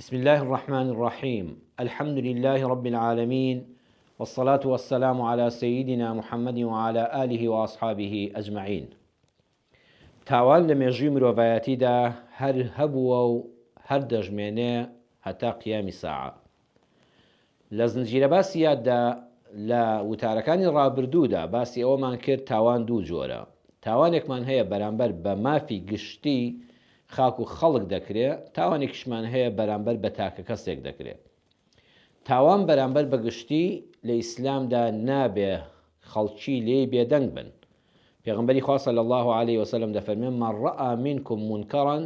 بسم اللە الرحمن الرحیم الحمد للە رب العالمین والصلاة والسلام علی سیدنا محمد وعلی آله واصحابه اجمعین تاوان لە مێژووی مرۆڤایەتیدا هەر هەبووە و هەر دەژمێنێ هەتا قیامی ساعە. لە زنجیرە باسی یاددا لە وتارەکانی ڕابردوودا باسی ئەوەمان کرد تاوان دوو جۆرە، تاوانێکمان هەیە بەرامبەر بە مافی گشتی خاک و خەڵک دەکرێ، تاوانێکیشمان هەیە بەرامبەر بە تاکەکەسێک دەکرێ. تاوان بەرامبەر بە گشتی لە ئیسلامدا نابێ خەڵکی لێی بێدەنگ بن. پێغەمبەری خوا صلی اللە علیە وسلم دەفەرموێ، من رأی منکم منکرا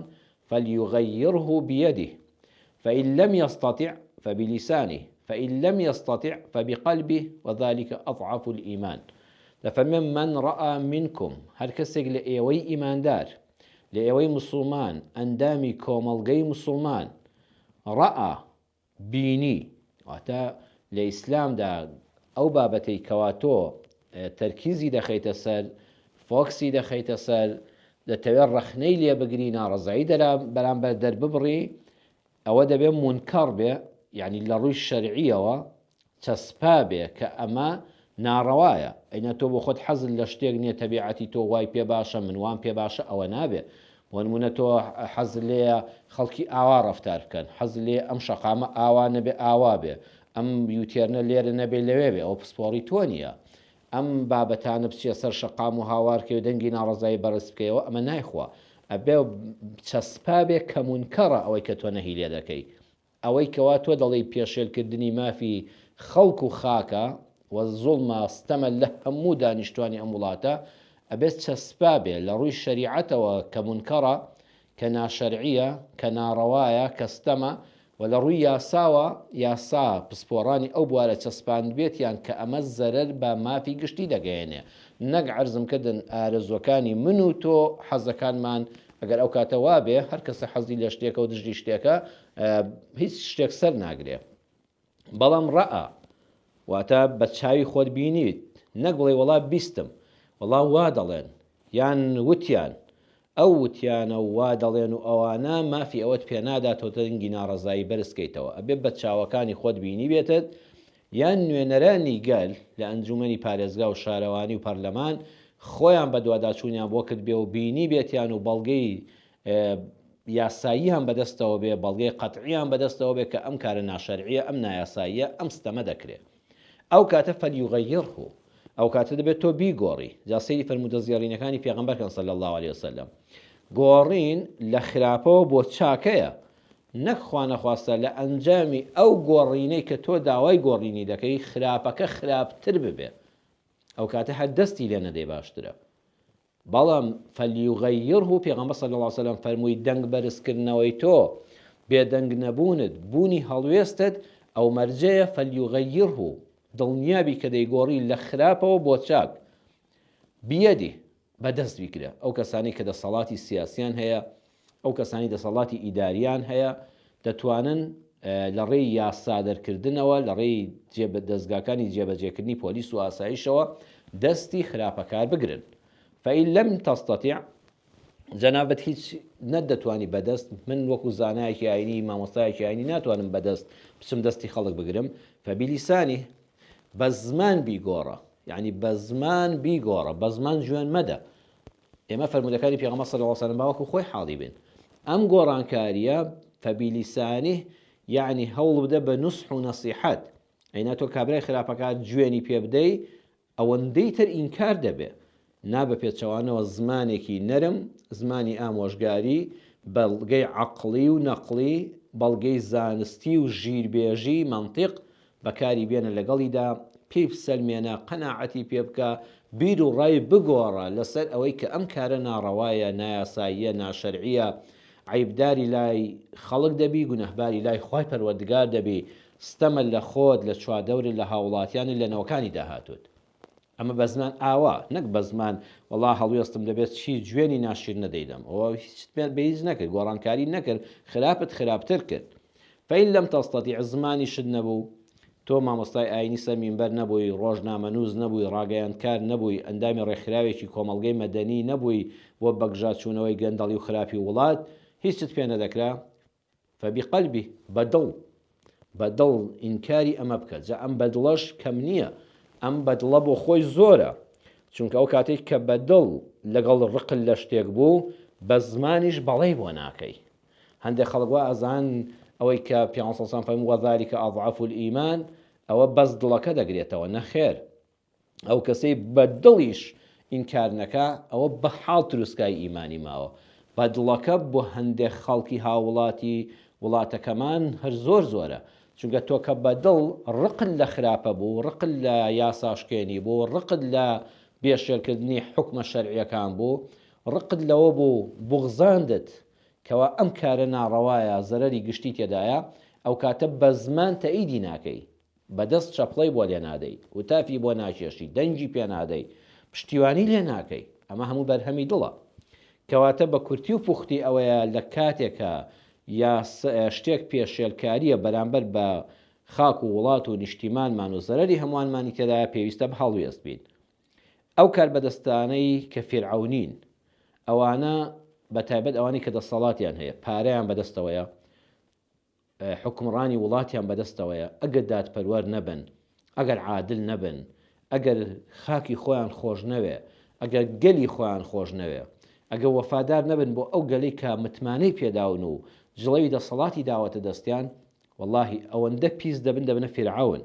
فلیغیره بیده فان لم یستطع فبلسانه فان لم یستطع فبقلبه وذلک اضعف الایمان. دەفەرموێ، من رأی منکم، هەر کەسێک لە ئێوەی ئیماندار، لە ئێوەی موسڵمان، ئەندامی کۆمەڵگەی موسڵمان، رأی، بینی، واتە لە ئیسلامدا ئەو بابەتەی کەوا تۆ تەرکیزی دەخەیتە سەر، فۆکسی دەخەیتە سەر، دەتەوێت ڕەخنەی لێ بگری، ناڕەزایی بەرامبەر دەرببڕی، ئەوە دەبێ مونکەڕ بێ، یانی لە ڕووی شەرعییەوە چەسپا بێ کە ئەمە ناڕەوایە، ئەینا تۆ بۆ خۆت حەزت لە شتێک نیە تەبیعەتی تۆ وای پێ باشە من وام پێ باشە ئەوە نابێ، بۆ نمونە تۆ حەزت لێیە خەڵکی ئاوا ڕەفتار بکەن، حەزت لێیە ئەم شەقامە ئاوا نەبێ ئاوا بێ، ئەم U-turn ە لێرە نەبێ لەوێ بێ، ئەوە پسپۆڕی تۆ نیە. ئەم بابەتانە بچیە سەر شەقام و هاوار کەی و دەنگی ناڕەزایی بەرز بکەیەوە ئەمە نایخوا. ئەبێ چەسپا بێ کە مونکەڕە ئەوەی کە تۆ نەهی لێ دەکەی. ئەوەی کەوا تۆ دەڵێی پێشێلکردنی مافی خەڵک و خاکە و زوڵمە ستەمە لە هەموو دانیشتوانی ئەم وڵاتە ئەبێت چەسپا بێ لە ڕووی شەریعەتەوە کە مونکەڕە کە ناشەرعیە کە ناڕەوایە کە ستەمە و لە ڕووی یاساوە یاسا پسپۆڕانی ئەو بوارە چەسپاندبێتیان کە ئەمە زەرەر بە مافی گشتی دەگەیەنێ نەک عەرزم کردن ئارەزوەکانی من و تۆ حەزەکانمان ئەگەر ئەو کاتە وابێ هەر کەسە حەزی لە شتێکە و دژی شتێکە هیچ شتێک سەر ناگرێ بەڵام ڕەئە واتە بە چاوی خۆت بینیت نەک بڵێ وەڵا بیستم وەڵا وا دەڵێن یان وتیان ئەو وتیانە و وا دەڵێن و ئەوانە مافی ئەوەت پێنادا تۆ دەنگی ناڕەزایی بەرز کەیتەوە ئەبێ بە چاوەکانی خۆت بینیبێتت یان نوێنەرانی گەل لە ئەنجومەنی پارێزگا و شارەوانی و پەرلەمان خۆیان بەدواداچوونیان بۆ کردبێ و بینیبێتیان و بەڵگەی یاساییان بەدەستەوە بێ، بەڵگەی قەتعیان بەدەستەوە بێ کە ئەم کارە ناشەرعیە، ئەم نایاساییە، ئەم ستەمە دەکرێ. ئەو کاتە فلیغیره، ئەو کاتە دەبێت تۆ بیگۆڕی. جا سەیری فەرموودە زێڕینەکانی پێغەمبەر کەن صلی اللە علیە وسلم. گۆڕین لە خراپەوە بۆ چاکەیە، نەک خوانەخواستە لە ئەنجامی ئەو گۆڕینەی کە تۆ داوای گۆڕینی دەکەی خراپەکە خراپتر ببێ. ئەو کاتە هەر دەستی لێ نەدەی باشترە. بەڵام، فلیغیره، پێغەمبەر صلی اللە علیە وسلم فەرمووی دەنگ بەرزکردنەوەی تۆ، بێدەنگ نەبوونت، بوونی هەڵوێستت، ئەو مەرجەیە، فلیغیره، دڵنیابی کە دەیگۆڕی لە خراپەوە بۆ چاک، بیدە، بە دەست بیگرە، ئەو کەسانەی کە دەسەڵاتی سیاسیان هەیە، ئەو کەسانی دەسەڵاتی ئیداریان هەیە دەتوانن لە ڕێی یاسا دەرکردنەوە لە ڕێی دەزگاکانی جێبەجێکردنی پۆلیس و ئاسایشەوە دەستی خراپەکار بگرن فإن لم تستطع جەنابت هیچ نەتدەتوانی بەدەست من وەکو زانایەکی ئاینی مامۆستایەکی ئاینی ناتوانم بەدەست بچم دەستی خەڵک بگرم فبلسانه بە زمان بیگۆڕە یعنی بە زمان بیگۆڕە بە زمان جوێن مەدە ئێمە فەرموودەکانی پێغەمبەر صلی اللە علیە وسلم با وەکو خۆی حاڵی بین. ئەم گۆڕانکارییە فبلسانه یەعنی هەوڵ بدە بە نوسح و نەسیحەت. ئەینا تۆ کابرای خراپەکار جوێنی پێ بدەی ئەوەندەی تر ئینکار دەبێ. نا بە پێچەوانەوە زمانێکی نەرم، زمانی ئامۆژگاری، بەڵگەی عەقڵی و نەقڵی، بەڵگەی زانستی و ژیربێژی، مەنتیق، بەکاری بێنە لەگەڵیدا، پێی بسەلمێنە، قەناعەتی پێ بکە، بیر و ڕای بگۆڕە لەسەر ئەوەی کە ئەم کارە ناڕەوایە، نایاساییە، ناشەرعییە، عەیبداری لای خەڵک دەبی، گوناهباری لای خوای پەروەردگار دەبی، ستەمە لە خۆت، لە چواردەورت، لە هاووڵاتیانت، لە نەوەکانی داهاتووت. ئەمە بە زمان ئاوا، نەک بە زمان وەڵا هەڵوێستم دەبێت چی جوێنی ناشیرنە دەیدەم، ئەوە هیچت بە هیچ نەکرد، گۆڕانکاری نەکرد، خراپت خراپتر کرد. فإن لم تستطع زمانیشت نەبوو، تۆ مامۆستای ئاینی سەر مینبەر نەبووی، ڕۆژنامەنووس نەبووی، ڕاگەیاندکار نەبووی، ئەندامی ڕێکخراوێکی کۆمەڵگەی مەدەنی نەبووی بۆ بەگژاچوونەوەی گەندەڵی و خراپی وڵات، هیچت پێ نەدەکرا. فبقلبه، بە دڵ، بە دڵ ئینکاری ئەمە بکە، جا ئەم بە دڵەش کەم نییە، ئەم بە دڵە بۆ خۆی زۆرە، چونکە ئەو کاتەی کە بە دڵ لەگەڵ ڕقت لە شتێک بوو، بە زمانیش بەڵێی بۆ ناکەی. هەندێک خەڵک وا ئەزانن ئەوەی کە پێغەمبەر صلی اللە علیە و سلم فەرمووی وذلک اضعف الایمان ئەوە بەس دڵەکە دەگرێتەوە، نەخێر، ئەو کەسەی بە دڵیش ئینکار نەکا ئەوە بە حاڵ تروسکای ئیمانی ماوە. بە دڵەکە بۆ هەندێک خەڵکی هاووڵاتی وڵاتەکەمان هەر زۆر زۆرە. چونکە تۆ کە بە دڵ ڕقت لە خراپە بوو، ڕقت لە یاساشکێنی بوو، ڕقت لە بێشێلکردنی حوکمە شەرعییەکان بوو، ڕقت لەوە بوو بوغزاندت کەوا ئەم کارە ناڕەوایە زەرەری گشتی تێدایە، ئەوکاتە بە زمان تەئیدی ناکەی. بە دەست چەپڵەی بۆ لێ نادەی، هوتافی بۆ ناکێشی، دەنگی پێ نادەی، پشتیوانی لێ ناکەی، ئەمە هەموو بەرهەمی دڵە. کەواتە بە کورتی و پوختی ئەوەیە لە کاتێکا یا شتێک پێشێلکارییە بەرامبەر بە خاک و وڵات و نیشتیمانمان و زەرەری هەمووانمانی تێدایە پێویستە بە هەڵوێست بین. ئەو کاربەدەستانەی کە فیرعەونین، ئەوانە بە تایبەت ئەوانەی کە دەسەڵاتیان هەیە، پارەیان بەدەستەوەیە، حوکمڕانی وڵاتیان بەدەستەوەیە، ئەگەر دادپەروەر نەبن، ئەگەر عادل نەبن، ئەگەر خاکی خۆیان خۆش نەوێ، ئەگەر گەلی خۆیان خۆش نەوێ، ئەگەر وەفادار نەبن بۆ ئەو گەلەی کە متمانەی پێداون و جڵەوی دەسەڵاتی داوەتە دەستیان، وەڵاهی ئەوەندە پیس دەبن دەبنە فیرعەون.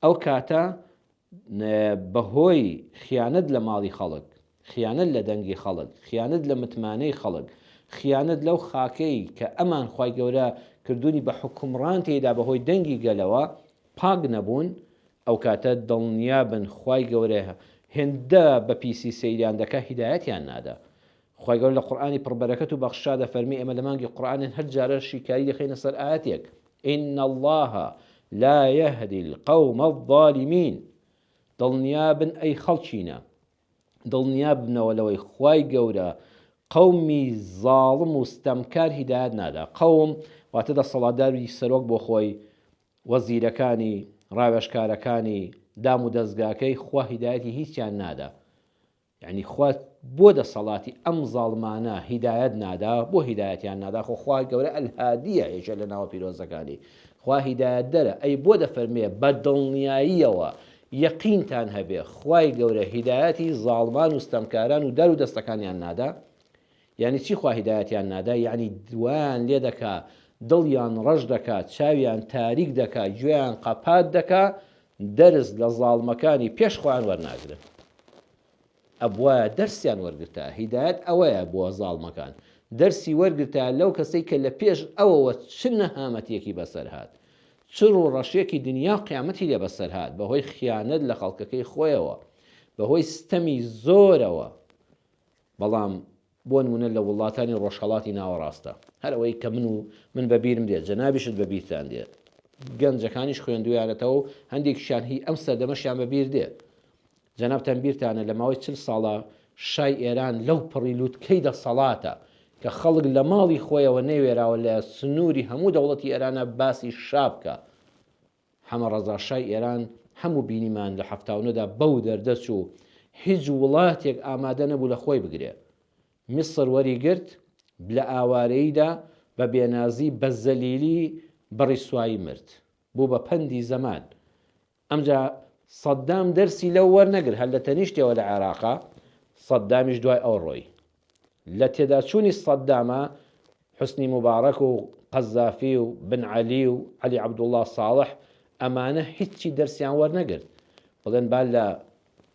ئەو کاتە بەهۆی خیانەت لە ماڵی خەڵک، خیانەت لە دەنگی خەڵک، خیانەت لە متمانەی خەڵک، خیانەت لەو خاکەی کە ئەمان خوای گەورە کردوونی بە حوکمڕان تێیدا بەهۆی دەنگی گەلەوە پاک نەبوون، ئەوکاتە دڵنیابن خوای گەورە هێندە بە پیسی سەیریان دەکا هیدایەتیان نادا. خوای گەورە لە قورئانی پڕ بەرەکەت و بەخششا دەفەرمێ ئێمە لە مانگی قورئانین هەر جارە شیکاری دەخەینە سەر ئایەتێک ان اللە لا یهدی القوم الظالمین دڵنیابن ئەی خەڵکینە دڵنیابنەوە لەوەی خوای گەورە قەومی زاڵم و ستەمکار هیدایەت نادا قەوم واتە دەسەڵاتداری سەرۆک بۆ خۆی وەزیرەکانی ڕاوێژکارەکانی دام و دەزگاکەی خوا هیدایەتی هیچیان نادا یەعنی خوا بۆ دەسەڵاتی ئەم زاڵمانە هیدایەت نادا؟ بۆ هیدایەتیان نادا؟ خۆ خوای گەورە الهادیە یەکێ لە ناوە پیرۆزەکانی خوا هیدایەتدەرە ئەی بۆ دەفەرمێ بە دڵنیاییەوە یەقینتان هەبێ خوای گەورە هیدایەتی زاڵمان و ستەمکاران و دار و دەستەکانیان نادا؟ یعنی چی خوا هیدایەتیان نادا؟ یعنی وایان لێ دەکا دڵیان ڕەش دەکا چاویان تاریک دەکا گوێیان قەپات دەکا دەرس لە زاڵمەکانی پێش خۆیان وەرناگرن. ئەبوایە دەرسیان وەرگرتایە، هیدایەت ئەوەیە بۆ زاڵمەکان، دەرسی وەرگرتایە لەو کەسەی کە لە پێش ئەوەوە چ نەهامەتیەکی بەسەر هات، چ ڕووڕەشیەکی دنیا و قیامەتی لێ بەسەر هات بەهۆی خیانەت لە خەڵکەکەی خۆیەوە، بەهۆی ستەمی زۆرەوە، بەڵام بۆ نمونە لە وڵاتانی ڕۆژهەڵاتی ناوەڕاستە هەر ئەوەی کە من و من بە بیرم دێت جەنابیشت بە بیرتان دێت گەنجەکانیش خوێندویانەتەوە و هەندێکیشیان هی ئەم سەردەمەشیان بە بیر دێ جەنابتان بیرتانە لە ماوەی چل ساڵە شای ئێران لەو پڕی لوتکەی دەسەڵاتە کە خەڵک لە ماڵی خۆیەوە نەوێراوە لە سنووری هەموو دەوڵەتی ئێرانە باسی شا بکە حەمە ڕەزا شای ئێران هەموو بینیمان لە 79 دا بەو دەردە چوو هیچ وڵاتێک ئامادە نەبوو لە خۆی بگرێ میسر وەری گرت لە ئاوارەییدا بە بێنازی بە زەلیلی بە ڕیسوایی مرد بوو بە پەندی زەمان ئەمجا سەدام دەرسی لەو وەرنەگر هەر لە تەنیشتەوە لە عێراقا سەدامیش دوای ئەو ڕۆی لە تێداچوونی سەدداما حوسنی موبارەک و قەزافی و بن عەلی و عەلی عەبدوڵڵا ساڵح ئەمانە هیچی دەرسیان وەرنەگرت بڵێن با لە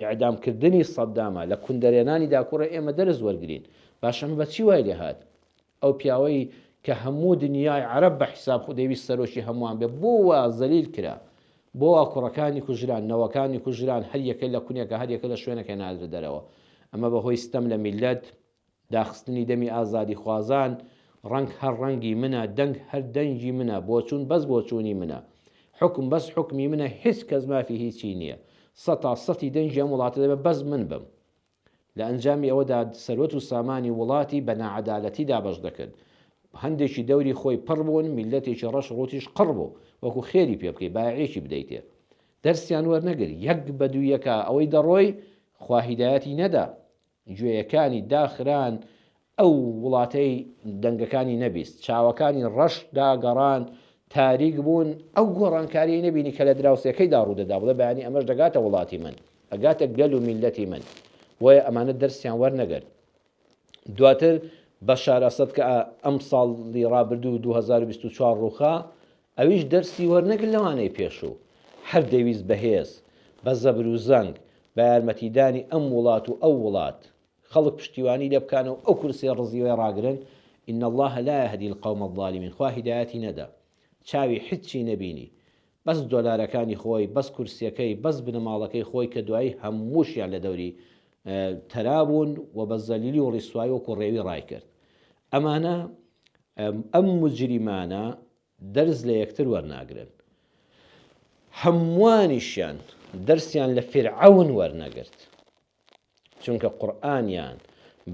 ئیعدام کردنی سەدداما لە کوندەرێنانی داکوڕێ ئێمە دەرس وەرگرین باشە ئەمە بە چی وای لێ هات ئەو پیاوەی کە هەموو دنیای عەرەب بە حیساب خو دەیویست سەرۆکی هەمووان بێ بۆ وا زەلیل کرا بۆ وا کوڕەکانی کوژران نەوەکانی کوژران هەر یەکە لە کونێکە هەر یەکە لە شوێنەکە نادرە دەرەوە ئەمە بە هۆی ستەم لە میللەت داخستنی دەمی ئازادیخوازان ڕەنگ هەر ڕەنگی منە دەنگ هەر دەنگی منە بۆچوون بەس بۆچوونی منە حوکم بەس حوکمی منە هیچ کەس مافی هیچی نییە سەتا سەتی دەنگی ئەم وڵاتە دەبێ بەس من بم لە ئەنجامی ئەوەدا سەروەت و سامانی وڵاتی بە ناعەدالەتی دابەش دەکرد. هەندێکی دەوری خۆی پڕ بوون، میللەتێکی ڕەش ڕووتیش قڕ بوو، وەکو خێری پێ بکەی، بایەعێکی بدەیتێ. دەرسیان وەرنەگرت، یەک بە دوو یەکا ئەوەی دەڕۆی، خوا هیدایەتی نەدا. گوێیەکانی داخران. ئەو وڵاتەی دەنگەکانی نەبیست، چاوەکانی ڕەش داگەڕان، تاریک بوون، ئەو گۆڕانکاریەی نەبینی کە لە دراوسێکەیدا ڕوودەدا، بڵێ بەیانی ئەمەش دەگاتە وڵاتی من، ئەگاتە گەل و میللەتی من، بۆیە ئەمانە دەرسیان وەرنەگرت. دواتر بەشار ئەسەد کە ئەم ساڵی ڕابردوو 2024 ڕووخا، ئەویش دەرسی وەرنەگرت لەوانەی پێشوو، هەر دەیویست بەهێز، بە زەبر و زەنگ، بە یارمەتیدانی ئەم وڵات و ئەو وڵات، خەڵک پشتیوانی لێ بکان و ئەو کورسیە ڕزیوەی ڕاگرن، ان اللە لا یهدی القوم الظالمین، خوا هیدایەتی نەدا، چاوی حچی نەبینی، بەس دۆلارەکانی خۆی، بەس کورسیەکەی، بەس بنەماڵەکەی خۆی کە دوایی هەمووشیان لە دەوری تەرا بوون و بە زەلیلی و ڕیسوایی وەکو ڕێوی ڕایکرد. ئەمانە ئەم مجریمانە دەرس لە یەکتر وەرناگرن. هەمووانیشیان دەرسیان لە فیرعەون وەرنەگرت. چونکە قورئانیان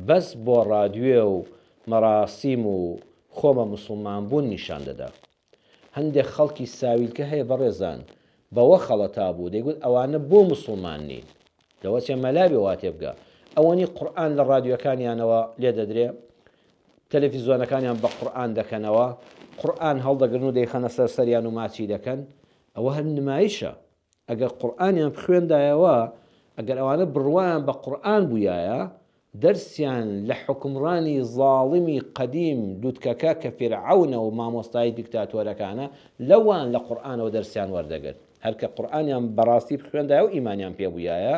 بەس بۆ ڕادوێ و مەراسیم و خۆ بە موسڵمان بوون نیشان دەدا. هەندێک خەڵکی ساویلکە هەیە بەڕێزان بەوە خەڵەتا بوو دەیگوت ئەوانە بۆ موسڵمان نین. لەوەچێ مەلا بێ وا تێبگا. ئەوەنی قورئان لە ڕادیۆکانیانەوە لێدەدرێ تەلەفیزۆنەکانیان بە قورئان دەکەنەوە، قورئان هەڵدەگرن و دەیخەنە سەر سەریان و ماچی دەکەن، ئەوە هەر نمایشە. ئەگەر قورئانیان بخوێندایەوە، ئەگەر ئەوانە بڕوایان بە قورئان بوویایە، دەرسیان لە حوکمڕانی زاڵمی قەدیم لوتکەکە کە فیرعەونە و مامۆستای دیکتاتۆرەکانە، لەوان لە قورئانەوە دەرسیان وەردەگرت. هەر کە قورئانیان بەڕاستی بخوێندایە و ئیمانیان پێ بوویایە،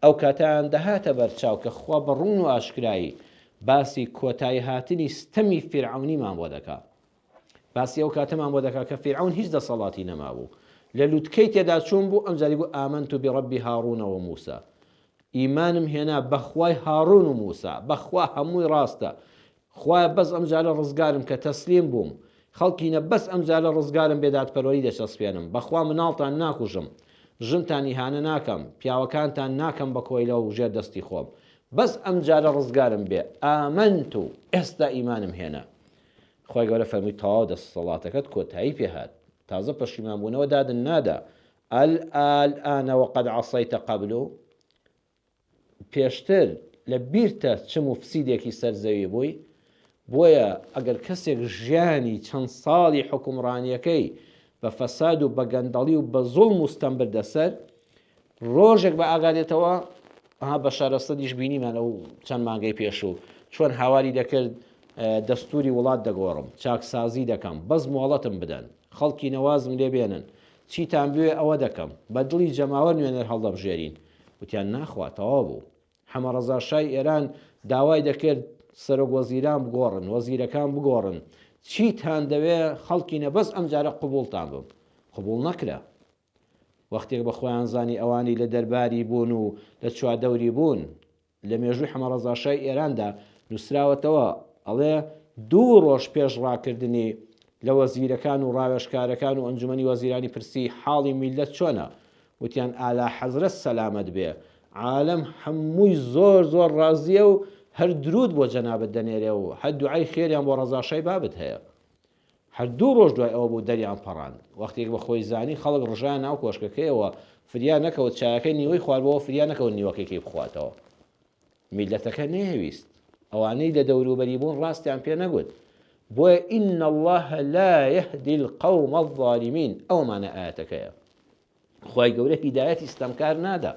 ئەو کاتەیان دەهاتە بەرچاو کە خوا بە ڕوون و ئاشکرایی باسی کۆتایی هاتنی ستەمی فیرعەونیمان بۆ دەکا. باسی ئەو کاتەمان بۆ دەکا کە فیرعەون هیچ دەسەڵاتی نەمابوو. لە لوتکەی تێداچوون بوو، ئەمجا دەیگوت آمنت برب هارون و موسی. ئیمانم هێنا بە خوای هاڕون و موسا، بەخوا هەمووی ڕاستە، خوایە بەس ئەمجارە ڕزگارم کە تەسلیم بووم، خەڵکینە بەس ئەمجارە ڕزگارم بێ دادپەروەری دەچەسپێنم، بەخوا مناڵتان ناکوژم، ژنتان ئیهانە ناکەم، پیاوەکانتان ناکەم بە کۆیلە و ژێر دەستی خۆم، بەس ئەمجارە ڕزگارم بێ، آمنت، ئێستا ئیمانم هێنا. خوای گەورە فەرمووی تەواو دەسەڵاتەکەت کۆتایی پێ هات، تازە پەشیمان بوونەوە دادن نادا، الآن وقد عصیت قبل، پێشتر لە بیرتە چ موفسیدێکی سەر زەوی بووی؟ بۆیە ئەگەر کەسێک ژیانی چەند ساڵی حوکمڕانیەکەی بە فەساد و بە گەندەڵی و بە زوڵم و ستەم بردە سەر، ڕۆژێک بە ئاگا دێتەوە، ئەها بەشار ئەسەدیش بینیمان ئەو چەند مانگەی پێشوو چۆن هاواری دەکرد دەستوری وڵات دەگۆڕم، چاکسازی دەکەم، بەس مۆڵەتم بدەن، خەڵکی نەوازم لێ بێنن، چیتان بوێ ئەوە دەکەم، بە دڵی جەماوەر نوێنەر هەڵدەبژێرین. وتیان ناخوا تەواو بوو. حەمەڕەزا شای ئێران داوای دەکرد سەرۆک وەزیران بگۆڕن، وەزیرەکان بگۆڕن، چیتان دەوێ خەڵکینە بەس ئەمجارە قبوڵتان بم. قبوڵ نەکرا. وەختێک بە خۆیان زانی ئەوانەی لە دەرباری بوون و لە چوادەوری بوون، لە مێژووی حەمەڕەزاشای ئێراندا نووسراوەتەوە، ئەڵێ، دوو ڕۆژ پێش ڕاکردنی، لە وەزیرەکان و ڕاوێژکارەکان و ئەنجومەنی وەزیرانی پرسی، حاڵی میللەت چۆنە؟ وتیان، ئالاحەزرەت سەلامەت بێ، عالەم هەمووی زۆر زۆر ڕازییە و هەر دروود بۆ جەنابت دەنێرێ و هەر دوعای خێریان بۆ ڕەزاشای بابت هەیە. هەر دوو ڕۆژ دوای ئەوە بوو دەریان پەڕاند. وەختێک بە خۆی زانی خەڵک ڕژایە ناو کۆشکەکەیەوە، فریا نەکەوت چایەکەی نیوەی خواردبۆوە فریا نەکەوت نیوەکەی کەی بخواتەوە. میللەتەکە نەیەویست. ئەوانەی لە دەوروبەری بوون ڕاستیان پێ نەگوت. بۆیە ان اللە لا یهدی القوم الظالمین ئەوە مانای ئایەتەکەیە. خوای گەورە هیدایەتی ستەمکار نادا.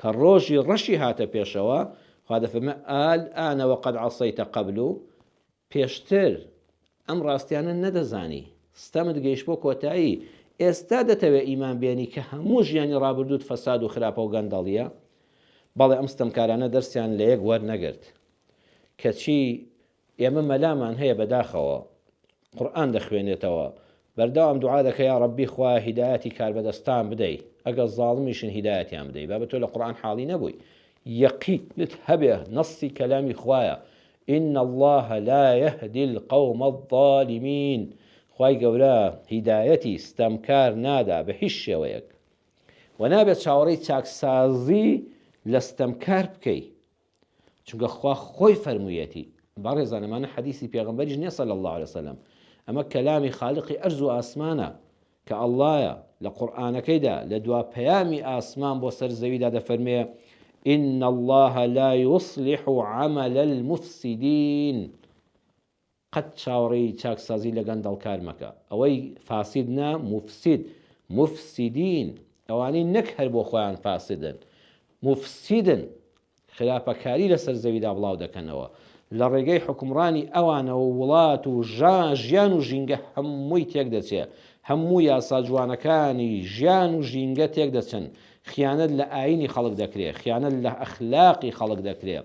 کە ڕۆژی ڕەشی هاتە پێشەوە، خوا دەفەرمێ الآن وقد عصیت قبل، پێشتر ئەم ڕاستیانە نەدەزانی، ستەمت گەیشت بۆ کۆتایی، ئێستا دەتەوێ ئیمان بێنی کە هەموو ژیانی ڕابردووت فەساد و خراپە و گەندەڵیە؟ بەڵێ ئەم ستەمکارانە دەرسیان لە یەک وەرنەگرت. کەچی ئێمە مەلامان هەیە بەداخەوە قورئان دەخوێنێتەوە بەردەوام دوعا دەکە یا ڕەبی خوایە هیدایەتی کاربەدەستان بدەی ئەگەر زاڵمیشن هیدایەتیان بدەی بابە تۆ لە قورئان حاڵی نەبووی یەقینت هەبێ نەصی کەلامی خوایە ان اللە لا یهدی القوم الظالمین خوای گەورە هیدایەتی ستەمکار نادا بە هیچ شێوەیەک وە نابێت چاوەڕێی چاکسازی لە ستەمکار بکەی چونکە خوا خۆی فەرموویەتی بەڕێزان ئەمانە حەدیسی پێغەمبەریش نییە صلی اللە علیه وسلم ئەمە کەلامی خالقی ئەرز و ئاسمانە کە ئەڵڵایە لە قورئانەکەیدا لە دوا پەیامی ئاسمان بۆ سەر زەویدا دەفەرمێ ان اللە لا یصلح عمل المفسدین. قەت چاوەڕێی چاکسازی لە گەندەڵکار مەکە. ئەوەی فاسید نا موفسید، مفسدین، ئەوانەی نەک هەر بۆ خۆیان فاسدن، موفسیدن، خراپەکاری لەسەر زەویدا بڵاو دەکەنەوە. لە ڕێگەی حوکمڕانی ئەوانەوە وڵات و ژیان و ژینگە هەمووی تێک دەچێ. هەموو یاسا جوانەکانی ژیان و ژینگە تێک دەچن. خیانەت لە ئایینی خەڵک دەکرێ، خیانەت لە ئەخلاقی خەڵک دەکرێ.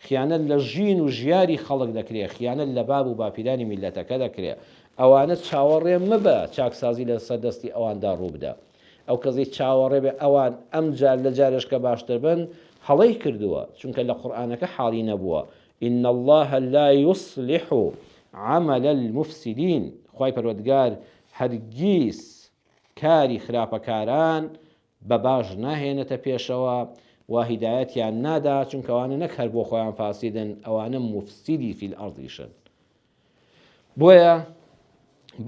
خیانەت لە ژین و ژیاری خەڵک دەکرێ، خیانەت لە باب و باپیرانی میللەتەکە دەکرێ، ئەوانە چاوەڕێ مەبە چاکسازی لە سەر دەستی ئەواندا ڕووبدا. ئەو کەسەی چاوەڕێ بێ ئەوان ئەمجار لە جارێشکە باشتر بن، هەڵەی کردووە، چونکە لە قورئانەکە حاڵی نەبووە، ان اللە لا یصلح عمل المفسدین، خوای پەروەردگار هەرگیز کاری خراپەکاران بە باش ناهێنێتە پێشەوە و هیدایەتیان نادا، چونکە ئەوانە نەک هەر بۆ خۆیان فاسیدن، ئەوانە موفسیدی فی الارضیشن. بۆیە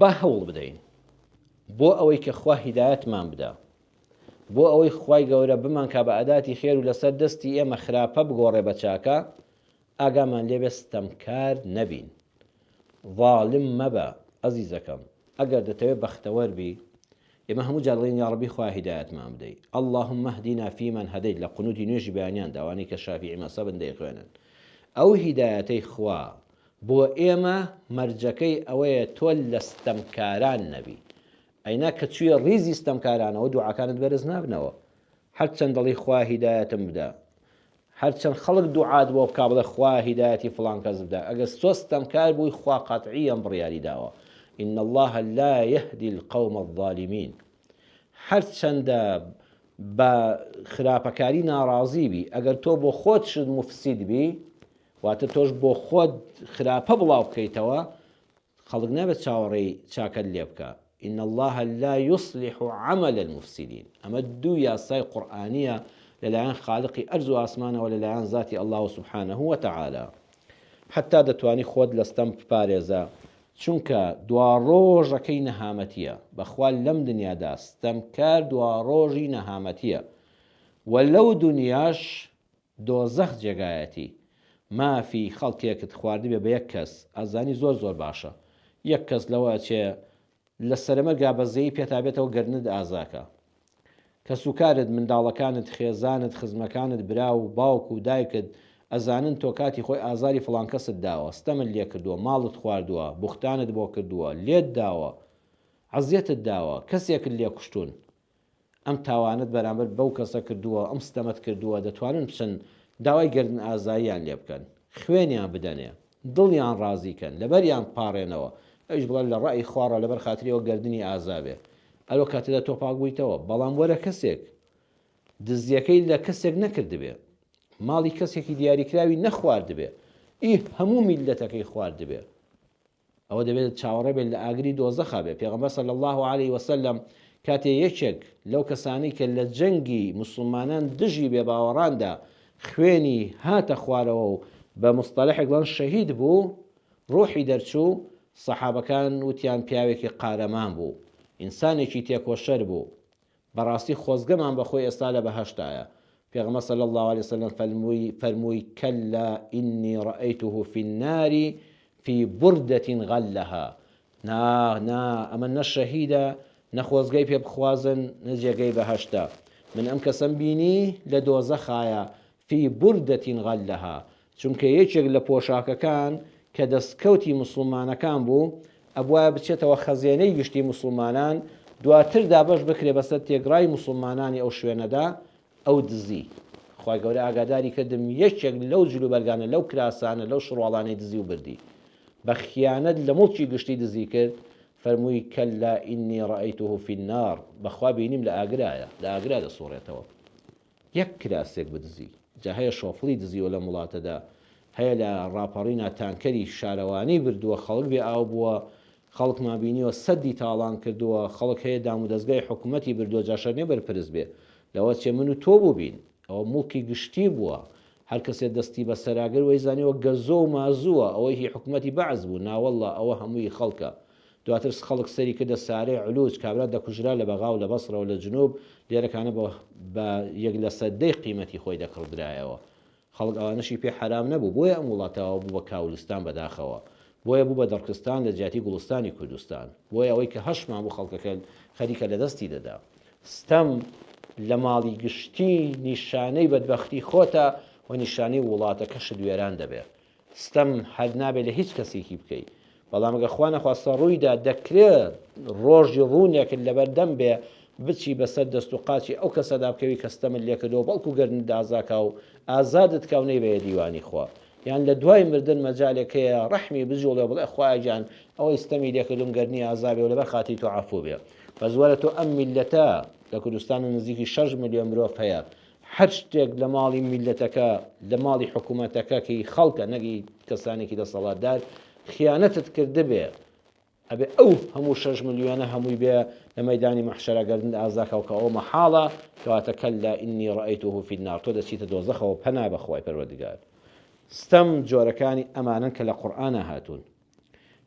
با هەوڵ بدەین بۆ ئەوەی کە خوا هیدایەتمان بدا، بۆ ئەوەی خوای گەورە بمانکا بە ئەداتی خێر و لەسەر دەستی ئێمە خراپە بگۆڕێ بە چاکە، ئاگامان لێبێ ستەمکار نەبین. ظالم مەبە ئەزیزەکەم، ئەگەر دەتەوێ بەختەوەر بی، ئێمە هەموو جار دەڵێین یاڕەبی خوایە هیدایەتمان بدەی، اللهم اهدنا فیمن هدیت لە قنوتی نوێژی بەیانیاندا ئەوانەی کە شافیعی مەزهەبن دەیخوێنن. ئەو هیدایەتەی خوا بۆ ئێمە مەرجەکەی ئەوەیە تۆ لە ستەمکاران نەبی. ئەینا کە چوویە ڕیزی ستەمکارانەوە دوعاکانت بەرز نابنەوە. هەرچەند دەڵێی خوایە هیدایەتم بدە، هەرچەند خەڵک دوعات بۆ بکا بڵێ خوا هیدایەتی فڵان کەس بدە ئەگەر تۆ ستەمکار بووی خوا قەتعیەن بڕیاری داوە ان اللە لا یهدی القوم الظالمین هەرچەندە بە خراپەکاری ناڕازی بی ئەگەر تۆ بۆ خۆت شت مفسید بی واتە تۆش بۆ خۆت خراپە بڵاو بکەیتەوە خەڵک نابێت چاوەڕێی چاکەت لێ بکا، ان اللە لا یصلح عمل المفسدین، ئەمە دوو یاسای قورئانیە لەلایەن خالقی ئەرز و ئاسمانەوە لەلایەن زاتی اللە سبحانە وتعالی. حەتا دەتوانی خۆت لە ستەم بپارێزە چونکە دواڕۆژەکەی نەهامەتیە، بەخوا لەم دنیادا ستەمکار دواڕۆژی نەهامەتیە وە لەو دنیاش دۆزەخ جێگایەتی. مافی خەڵکێکت خواردبێ بە یەک کەس ئەزانی زۆر زۆر باشە یەک کەس لەوە ئەچێ لە سەرەمەرگا بەزەیی پێتا بێتەوە گەردنت ئازاکا کەسوکارت منداڵەکانت خێزانت خزمەکانت برا و باوک و دایکت ئەزانن تۆ کاتی خۆی ئازاری فڵان کەست داوە ستەمت لێ کردووە ماڵت خواردووە بوختانت بۆ کردووە لێت داوە عەزیەتت داوە کەسێکت لێ کوشتوون ئەم تاوانەت بەرامبەر بەو کەسە کردووە، ئەم ستەمەت کردووە، دەتوانن بچن داوای گەردن ئازاییان لێ بکەن، خوێنیان بدەنێ، دڵیان ڕازی کەن، لەبەریان بپاڕێنەوە، ئەویش بڵێ لە ڕای خواڕا لەبەر خاتری ئەوە گەردنی ئازا بێ. ئەلەو کاتەدا تۆ پاک بوویتەوە. بەڵام وەرە کەسێک دزییەکەی لە کەسێک نەکردبێ، ماڵی کەسێکی دیاریکراوی نەخواردبێ، ئی هەموو میللەتەکەی خواردبێ، ئەوە دەبێت چاوەڕێ بێت لە ئاگری دۆزەخا بێت، پێغەمبەر صلی اللە علیە وسلم کاتێ یەکێک لەو کەسانەی کە لە جەنگی موسڵمانان دژی بێباوەڕاندا خوێنی هاتە خوارەوە و بە مصطلحێک بڵێن شەهید بوو ڕوحی دەرچوو، سەحابەکان وتیان پیاوێکی قارەمان بوو، ئینسانێکی تێکۆشەر بوو، بەڕاستی خۆزگەمان بە خۆی ئێستا لە بەهەشتایە. پێغەمبەر صلی اللە علیە وسلم فەرمووی، فەرمووی، کلا انی رأیته فی النار فی بردە غلها، نا نا ئەمە نە شەهیدە نە خۆزگەی پێ بخوازن نە جێگەی بەهەشتە، من ئەم کەسەم بینی لە دۆزەخایە فی بردە غلها، چونکە یەکێک لە پۆشاکەکان کە دەستکەوتی موسڵمانەکان بوو، ئەبوایە بچێتەوە خەزێنەی گشتی موسڵمانان، دواتر دابەش بکرێ بەسەر تێگڕای موسڵمانانی ئەو شوێنەدا، ئەو دزی. خوای گەورە ئاگاداری کردم یەکێک لەو جلوبەرگانە، لەو کراسانە، لەو شڕواڵانەی دزی و بردی. بە خیانەت لە موڵکی گشتی دزی کرد، فەرمووی، کلا انی رأیته فی النار، بەخوا بینیم لە ئاگرایە، لە ئاگرا دەسوڕێتەوە. یەک کراسێک بدزی، جا هەیە شۆفڵی دزیوە لەم وڵاتەدا، هەیە لە ڕاپەڕینا تانکەری شارەوانی بردووە خەڵک بێ ئاو بووە، خەڵکمان بینیوە سەدی تاڵان کردووە، خەڵک هەیە دامودەزگای حکومەتی بردووە جا شەرت نیە بەرپرس بێ، لەوە چێ من و تۆ بووبین، ئەوە موڵکی گشتی بووە، هەر کەسێ دەستی بەسەرا گرت وەیزانیوە گەزۆ و مازووە، ئەوەی هی حکومەتی بەعس بوو، ناوەڵڵا ئەوە هەمووی خەڵکە. دواتر خەڵک سەری کردە سارەی علوج، کابرا دەکوژرا لە بەغا و لە بەسرە و لە جنوب، لێرەکانە بە بە یەک لە سەدەی قیمەتی خۆی دەکڕدرایەوە. خەڵک ئەوانەشی پێ حەرام نەبوو، بۆیە ئەم وڵاتەوە بوو بە کاولستان بەداخەوە. بۆیە بوو بە دڕکستان لە جیاتی گوڵستانی کوردستان. بۆیە ئەوەی کە هەشمان بوو خەڵکەکە خەریکە لە دەستی دەدا. ستەم لە ماڵی گشتی نیشانەی بەدبەختی خۆتە و نیشانەی وڵاتەکەشت وێران دەبێ. ستەم هەر نابێ لە هیچ کەسێکی بکەی بەڵام گەر خوا نەخواستە ڕوویدا دەکرێ ڕۆژی ڕوونێکت لەبەردەم بێ بچی بەسەر دەست و قاچی ئەو کەسەدا بکەوی کە ستەمت لێکردووە بەڵکو گەردنت ئازاکا و ئازادت کا و نەیبەیە دیوانی خوا یان لە دوای مردن مەجالێک هەیە ڕەحمی بجوڵێ و بڵێ خوایە گیان ئەوەی ستەمی لێکردوم گەردنی ئازا بێ و لەبەر خاتری تۆ عەفوو بێ بەس وەرە تۆ ئەم میللەتە لە کوردستان نزیکی 6 ملیۆن مرۆڤ هەیە هەر شتێک لە ماڵی میللەتەکە، لە ماڵی حکوومەتەکە کە ی خەڵکە نەک ی کەسانێکی دەسەڵاتدار، خیانەتت کردبێ، ئەبێ ئەو هەموو شەش ملیۆنە هەمووی بێ لە مەیدانی مەحشەرا گەردنت ئازا کا و کە ئەوە مەحاڵە، کەواتە کلا انی رایته فی النار تۆ دەچیتە دۆزەخەوە پەنا بە خوای پەروەردگار. ستەم جۆرەکانی ئەمانەن کە لە قورئانا هاتوون.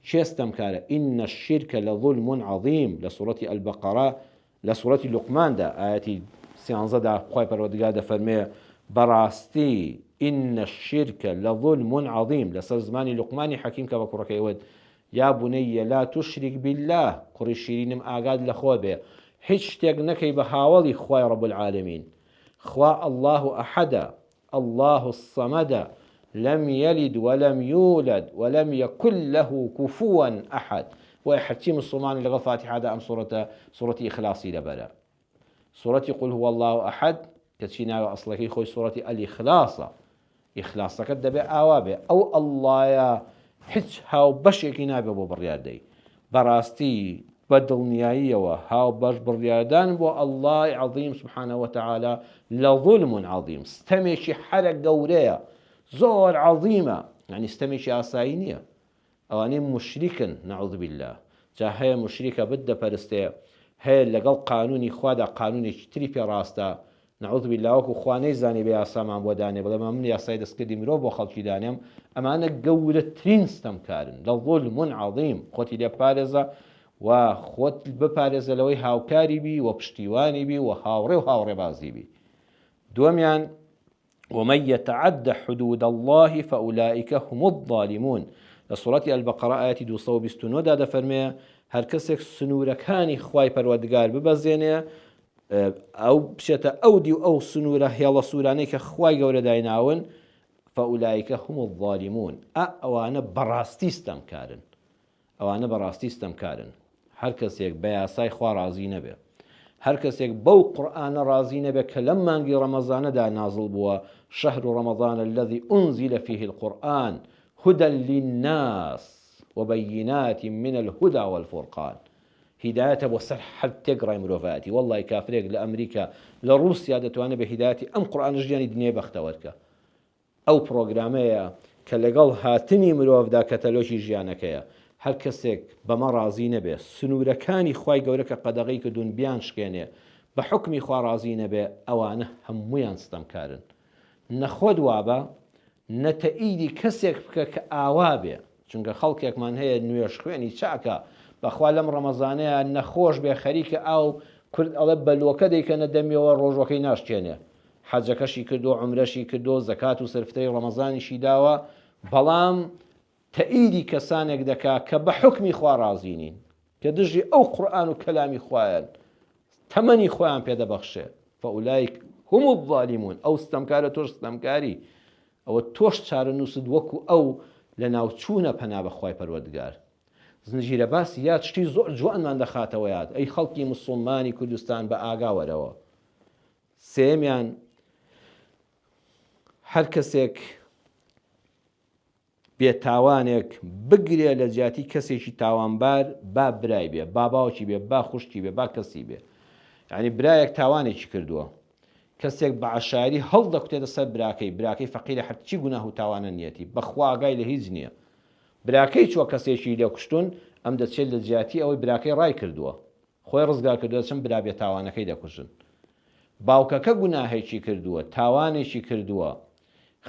کێ ستەمکارە؟ ان الشرک لظلم عظیم لە سوڕەتی البقرە لە سوڕەتی لوقماندا ئایەتی سیانزە دا خوای پەروەردگار دەفەرموێ بەڕاستی ان الشرک لظلم عظیم لەسەر زمانی لوقمانی حەکیم کە بە کوڕەکەی وت یا بنی لا تشرک باللە کوڕی شیرینم ئاگات لە خۆ بێ هیچ شتێک نەکەی بە هاوەڵی خوای رب العالمین خوا اللە احدە اللە الصمد لم یلد ولم یولد ولم یکن له کفوا احد بۆیە هەرچی مسوڵمانە لەگەڵ فاتیحادا ئەم سوڕەتە سوڕەتی ئیخلاصی لەبەرە سوڕەتی قل هو اللە احد کەچی ناوە ئەسڵەکەی خۆی سوڕەتی الاخلاصە ئیخلاسەکەت دەبێ ئاوا بێ ئەو ئەڵڵایە هیچ هاوبەشێکی نابێ بۆ بڕیاردەی بەڕاستی بە دڵنیاییەوە هاوبەش بڕیاردان بۆ اللە ی عظیم سبحانە وتعالی لظلم عظیم ستەمێکی حەرە گەورەیە زۆر عظیمە یعنی ستەمێکی ئاسایی نییە ئەوانەی موشریکن نعوذ باللە جا هەیە موشریکە بت دەپەرستێ هەیە لەگەڵ قانونی خوادا قانونێکی تری پێ ڕاستە نعوذ باللە وەکو خوا نەیزانی بێ یاسامان بۆ دانێ بڵێ ما من یاسای دەستکردی مرۆڤ بۆ خەڵکی دانێم ئەمانە گەورەترین ستەمکارن لە ظلم عظیم خۆتی لێ بپارێزە و خۆت بپارێزە لەوەی هاوکاری بی و پشتیوانی بی و هاوڕێ و هاوڕێبازی بی دووەمیان ومن یتعد حدود اللە فاولئک هم الظالمون لە سوڕەتی البقرە ئایەتی 229 دا دەفەرمێ هەر کەسێک سنوورەکانی خوای پەروەردگار ببەزێنێ ئەو بچێتە ئەو دی و ئەو سنوورە هێڵە سوورانەی کە خوای گەورە دایناون فاولئک هم الظالمون ئە ئەوانە بەڕاستی ستەمکارن ئەوانە بەڕاستی ستەمکارن. هەر کەسێک بە یاسای خوا ڕازی نەبێ، هەر کەسێک بەو قورئانە ڕازی نەبێ کە لەم مانگی ڕەمەزانەدا نازڵ بووە، شهر رمضان الذی انزل فیه القرآن هدی للناس وبینات من الهدی والفرقان هیدایەتە بۆ سەر هەر تێکڕای مرۆڤایەتی، وەڵڵاهی کافرێک لە ئەمریکا لە ڕووسیا دەتوانێ بە هیدایەتی ئەم قورئانە ژیانی دنیای بەختەوەر کە. ئەو پڕۆگرامەیە کە لەگەڵ هاتنی مرۆڤدا کەتەلۆکی ژیانەکەیە، هەر کەسێک بەمە ڕازی نەبێ، سنوورەکانی خوای گەورە کە قەدەغەی کردوون بیانشکێنێ، بە حوکمی خوا ڕازی نەبێ، ئەوانە هەموویان ستەمکارن. نە خۆت وابە، نە تەئیدی کەسێک بکە کە ئاوا بێ، چونکە خەڵکێکمان هەیە نوێژخوێنی چاکە، بەخوا لەم ڕەمەزانەیا نەخۆش بێ خەریکە ئاو، کورد ئەڵێ بەلۆکە دەیکەنە دەمیەوە ڕۆژوەکەی ناشکێنێ، حەجەکەشی کردووە عومرەشی کردووە زەکات و سەرفترەی ڕەمەزانیشی داوە بەڵام تەئیدی کەسانێک دەکا کە بە حوکمی خوا ڕازی نین کە دژی ئەو قورئان و کەلامی خوایەن تەمەنی خۆیان پێدەبەخشێ فەئولایک هم الظالمون ئەو ستەمکارە تۆش ستەمکاری ئەوە تۆش چارەنووست وەکو ئەو لە ناوچوونە پەنا بە خوای پەروەردگار زنجیرە باسی یاد شتی زۆر جوانمان دەخاتەوە یاد ئەی خەڵکی مسوڵمانی کوردستان بە ئاگا وەرەوە سێیەمیان، هەر کەسێک بێ تاوانێک بگرێ لە جیاتی کەسێکی تاوانبار با برای بێ با باوکی بێ با خوشکی بێ با کەسی بێ یعنی برایەک تاوانێکی کردووە کەسێک بە عشاری هەڵدەکوتێتە سەر براکەی براکەی فەقیرە هەرچی گوناه و تاوانە نیەتی بەخوا ئاگای لە هیچ نییە براکەی چوە کەسێکی لێ کوشتون ئەم دەچێت لە جیاتی ئەوەی براکەی ڕای کردووە خۆی ڕزگار کردووە دەچن برا بێتاوانەکەی دەکوژن باوکەکە گوناهێکی کردووە تاوانێکی کردووە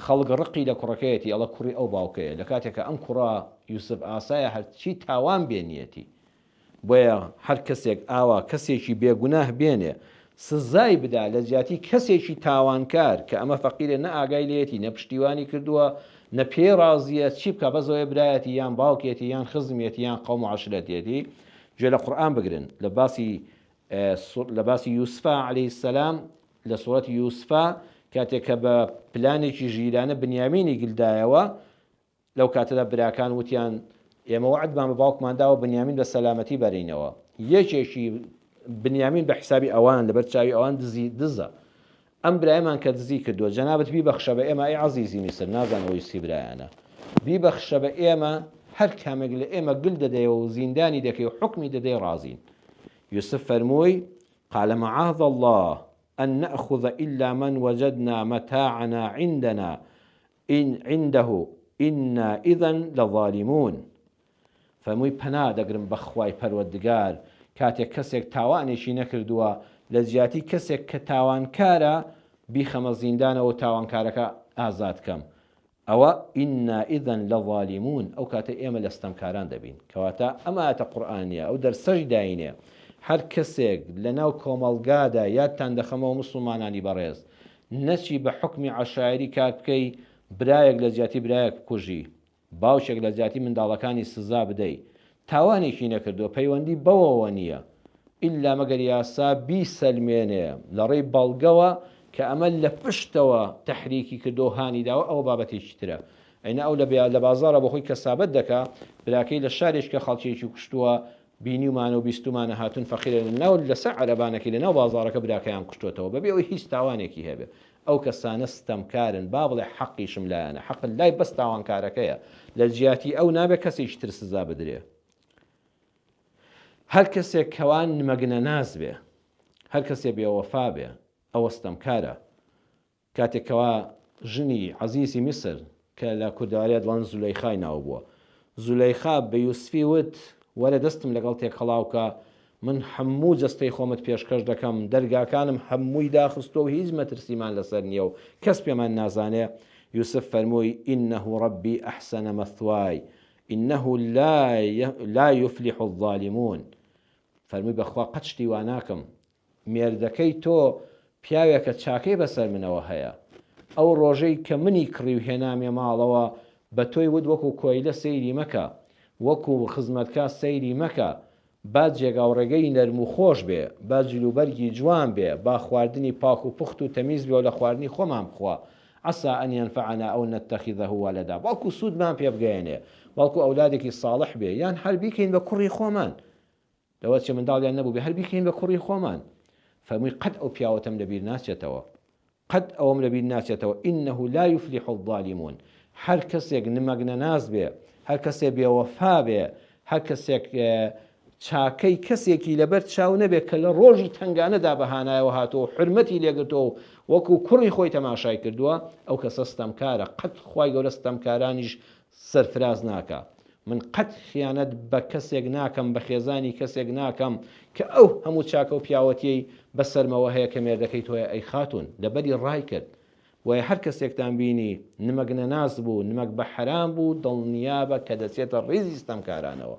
خەڵک ڕقی لە کوڕەکەیەتی ئەڵە کوڕی ئەو باوکەیە لە کاتێکە ئەم کوڕە یوسف ئاسایە هەرچی تاوان بێنیەتی. بۆیە هەر کەسێک ئاوا کەسێکی بێ گوناه بێنێ سزای بدا لە جیاتی کەسێکی تاوانکار کە ئەمە فەقیرە نە ئاگای لێیەتی نە پشتیوانی کردووە نە پێی ڕازیە چی بکا بەس ئەوەیە برایەتی یان باوکێتی یان خزمیەتی یان قەوم و عەشرەتێتی گوێ لە قورئان بگرن لە باسی لە باسی یوسفا عەلەیهی سەلام لە سوڕەتی یوسفا کاتێک کە بە پلانێکی ژیرانە بنیامینی گلدایەوە لەو کاتەدا براکان وتیان، ئێمە وەعدمان بە باوکمان داوە بنیامین بە سەلامەتی بەرینەوە. یەکێکی بنیامین بە حیسابی ئەوان لەبەر چاوی ئەوان دزی دزە. ئەم برایەمان کە دزی کردووە جەنابت بیبەخشە بە ئێمە ئەی عەزیزی میسر، نازانم ئەوەی سی برایانە. بیبەخشە بە ئێمە هەر کامێک لە ئێمە گل دەدەیەوە و زیندانی دەکەی و حوکمی دەدەی ڕازین. یوسف فەرمووی، قال معاذ اللە ان نأخذ الا من وجدنا متاعنا عندنا ان عنده انا اذا لظالمون فەرمووی پەنا دەگرم بە خوای پەروەردگار کاتێک کەسێک تاوانێکی نەکردووە لە جیاتی کەسێک کە تاوانکارە بیخەمە زیندانەوە و تاوانکارەکە ئازاد کەم ئەوە انا اذا لظالمون ئەو کاتە ئێمە لە ستەمکاران دەبین کەواتە ئەم ئایەتە قورئانیە ئەو دەرسەش داینێ هەر کەسێک لەناو کۆمەڵگادا یادتان دەخەمەوە موسڵمانانی بەڕێز نەچی بە حوکمی عەشایەری کار بکەی برایەک لە جیاتی برایەک بکوژی باوکێک لە جیاتی منداڵەکانی سزا بدەی تاوانێکی نەکردووە پەیوەندی بەوەوە نییە ئیلا مەگەر یاسا بیسەلمێنێ لە ڕێی بەڵگەوە کە ئەمە لە پشتەوە تەحریکی کردووە و هانی داوە ئەوە بابەتێکی ترە ئەینا ئەو لە بازاڕە بۆ خۆی کەسابەت دەکا براکەی لە شارێک کە خەڵکێکی کوشتووە بینیومانە و بیستومانە هاتوون فەقیرە لە ناو لەسەر عەرەبانەکەی لە ناو بازاڕەکە براکەیان کوشتۆتەوە بەبێ ئەوەی هیچ تاوانێکی هەبێ ئەو کەسانە ستەمکارن با بڵێ حەقیشم لایانە حەق لای بەس تاوانکارەکەیە لە جیاتی ئەو نابێ کەسێکی تر سزا بدرێ هەر کەسێک کەوا نمەگنەناس بێ هەر کەسێ بێوەفا بێ ئەوە ستەمکارە کاتێک کەوا ژنی عەزیزی میسر کە لە کوردەواریا دەڵێن زولەیخای ناو بووە، زولەیخا بە یوسفی وت، وەرە دەستم لەگەڵ تێکەڵاو کە، من هەموو جەستەی خۆمت پێشکەش دەکەم، دەرگاکانم هەمووی داخستووە و هیچ مەترسیمان لەسەر نییە و کەس پێمان نازانێ، یوسف فەرمووی، انه ربی احسن مثوای، انه لا یفلح الظالمون، فەرمووی بەخوا قەت شتی وا ناکەم، مێردەکەی تۆ پیاوێکە چاکەی بەسەر منەوە هەیە. ئەو ڕۆژەی کە منی کڕی و هێنامیە ماڵەوە بە تۆی وت وەکو کۆیلە سەیری مەکە، وەکو خزمەتکار سەیری مەکە، با جێگاوڕێگەی نەرم و خۆش بێ، با جلوبەرگی جوان بێ، با خواردنی پاک و پوخت و تەمیز بێ و لە خواردنی خۆمان بخوا، عسى ان ينفعنا او نتخذه ولدا، بەڵکو سوودمان پێ بگەیەنێ، بەڵکو ئەولادێکی ساڵح بێ، یان هەر بیکەین بە کوڕی خۆمان. لەوە چێ منداڵیان نەبووبێ هەر بیکەین بە کوڕی خۆمان. فەرمووی قەت ئەو پیاوەتەم لەبیر ناچێتەوە. قەت ئەوەم لەبیر ناچێتەوە انه لا یفلح الظالمون هەر کەسێک نمەک نەناس بێ، هەر کەسێ بێوەفا بێ، هەر کەسێک چاکەی کەسێکی لەبەر چاو نەبێ کە لە ڕۆژی تەنگانەدا بە هانایەوە هاتووە و حورمەتی لێگرتووە و وەکوو کوڕی خۆی تەماشای کردووە، ئەو کەسە ستەمکارە، قەت خوای گەورە ستەمکارانیش سەرفراز ناکا. من قەت خیانەت بە کەسێک ناکەم، بە خێزانی کەسێک ناکەم کە ئەو هەموو چاکە و پیاوەتیەی بە سەرمەوە هەیە کە مێردەکەی تۆیە ئەی خاتوون لەبەری ڕایکرد. بۆیە هەر کەسێکتان بینی نمەک نەناس بوو، نمەک بە حەرام بوو، دڵنیابە کە دەچێتە ڕیزی ستەمکارانەوە.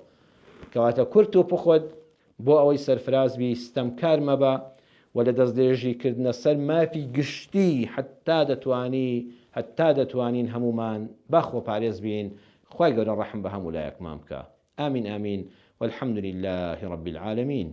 کەواتە کورت و پوخت بۆ ئەوەی سەرفراز بی ستەمکار مەبە و لە دەستدرێژی کردنە سەر مافی گشتی هەتا دەتوانی هەتا دەتوانین هەموومان با خۆپارێز بین خوای گەورە ڕەحم بە هەموو لایەکمان بکا آمین آمین والحمد للە رب العالمین.